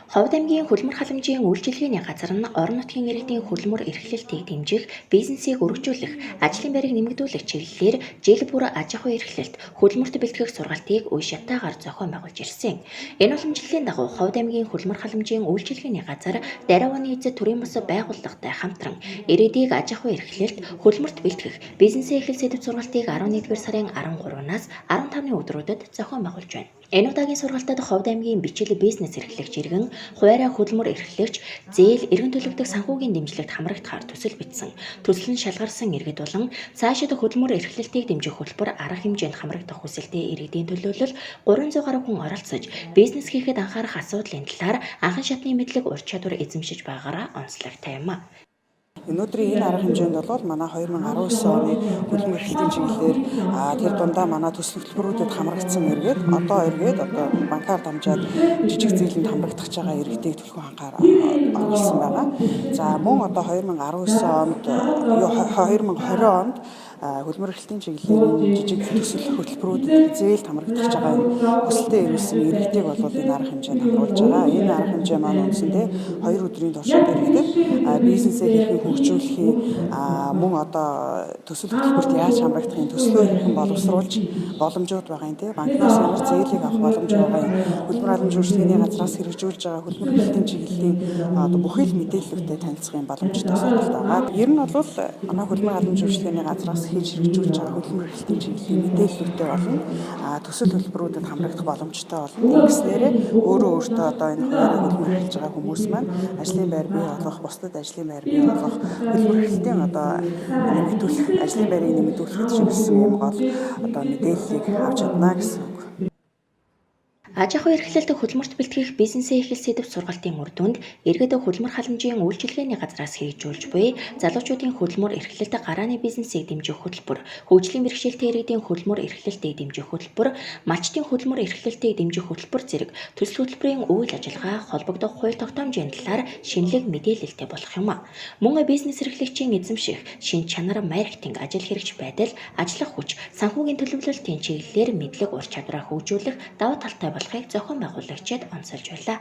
Ховд аймгийн хөдөлмөр халамжийн үйлчилгээний газар нь орон нутгийн иргэдийн хөдөлмөр эрхлэлтийг дэмжих, бизнесийг өргөжүүлэх, ажлын байрыг нэмэгдүүлэх чиглэлээр жил бүр аж ахуй эрхлэлт, хөдөлмөрт бэлтгэх сургалтыг үе шаттайгаар зохион байгуулж ирсэн. Энэ уламжлалын дагуу Ховд аймгийн хөдөлмөр халамжийн үйлчилгээний газар Дариаваны эзэд төрийн бус байгууллагатай хамтран иргэдийг аж ахуй эрхлэлт, хөдөлмөрт бэлтгэх, бизнесээ эхлэл сэдэв сургалтыг 11-р сарын 13-наас 15-ны өдрүүдэд зохион байгуулж байна. Энэ удаагийн сургалтад Ховд аймгийн бичил бизнес эрхлэгч иргэн, хувиараа хөдөлмөр эрхлэгч, зээл, эргэн төлөвлөх санхүүгийн дэмжлэгт хамрагдахаар төсөл бичсэн. Төсөл нь шалгарсан иргэд болон цаашид хөдөлмөр эрхлэлтийг дэмжих хөтөлбөр арга хэмжээнд хамрагдах хүсэлтэй иргэдийн төлөөлөл 300 гаруй хүн оролцож, бизнес хийхэд анхаарах асуудлын талаар анхан шатны мэдлэг ур чадвар эзэмшиж байгаагаараа онцлогтой юм. Өнөөдрийн энэ арга хэмжээнд бол манай 2019 оны хөдөлмөр эрхлэлтийн чиглэлээр тэр дундаа манай төсөл хөтөлбөрүүдэд хамрагдсан иргэд одоо эргээд одоо банкар дамжаад жижиг зээлэнд хамрагдах байгаа иргэдийг түлхүү хангаар оруулсан байгаа. За мөн одоо 2019 онд 2020 онд хөдөлмөр эрхлэлтийн чиглэлээр жижиг төсөл хөтөлбөрүүдэд зээлд хамрагдах байгаа энэ хүсэлтэд ирүүлсэн иргэдийг бол энэ арга хэмжээнд хамруулж байгаа. Энэ арга хэмжээ маань үндсэндээ 2 өдрийн туршид иргэдэд бизнесээ хэрхэн хөгжүүлэхийг, мөн одоо төсөл хөтөлбөрт яаж хамрагдахын, төслөө хэрхэн боловсруулж боломжууд байгаа юм, тий, банкнаас ямар зээлийг авах боломж байгаа юм, хөдөлмөр халамж үйлчилгээний газраас хэрэгжүүлж байгаа хөдөлмөр эрхлэлтийн чиглэлийн одоо бүхий л мэдээллүүдтэй танилцах юм боломжтой сургалт байгаа. Ер нь бол манай хөдөлмөр халамж үйлчилгээний газраас хийж хэрэгжүүлж байгаа хөдөлмөр эрхлэлтийн чиглэлийн мэдээллүүдтэй болно. Төсөл хөтөлбөрүүдэд хамрагдах боломжтой болно. Ингэснээрээ өөрөө өөртөө одоо энэ хувиараа хөдөлмөр эрхэлж байгаа хүмүүс маань ажлын байр бий болгох, бусдад ажлын байр бий болгох, хөдөлмөр эрхлэлтийн одоо нэмэгдүүлэх, ажлын байрыг нэмэгдүүлэхэд чиглэсэн юм гол одоо мэдээллийг авч чадна гэсэн үг. Аж ахуй эрхлэлт, хөдөлмөрт бэлтгэх, бизнесээ эхлэл сэдэв сургалтын үр дүнд иргэд хөдөлмөр халамжийн үйлчилгээний газраас хэрэгжүүлж буй залуучуудын хөдөлмөр эрхлэлт, гарааны бизнесийг дэмжих хөтөлбөр, хөгжлийн бэрхшээлтэй иргэдийн хөдөлмөр эрхлэлтийг дэмжих хөтөлбөр, малчдын хөдөлмөр эрхлэлтийг дэмжих хөтөлбөр зэрэг төсөл хөтөлбөрийн үйл ажиллагаа, холбогдох хууль тогтоомжийн талаар шинэлэг мэдээлэлтэй болох юм. Мөн бизнес эрхлэгчийн эзэмших шинж чанар, маркетинг, ажил хэрэгч байдал, ажиллах хүч, санхүүгийн төлөвлөлтийн чиглэлээр мэдлэг ур чадвараа хөгжүүлэх давуу талтай болохыг зохион байгуулагчид онцолж байлаа.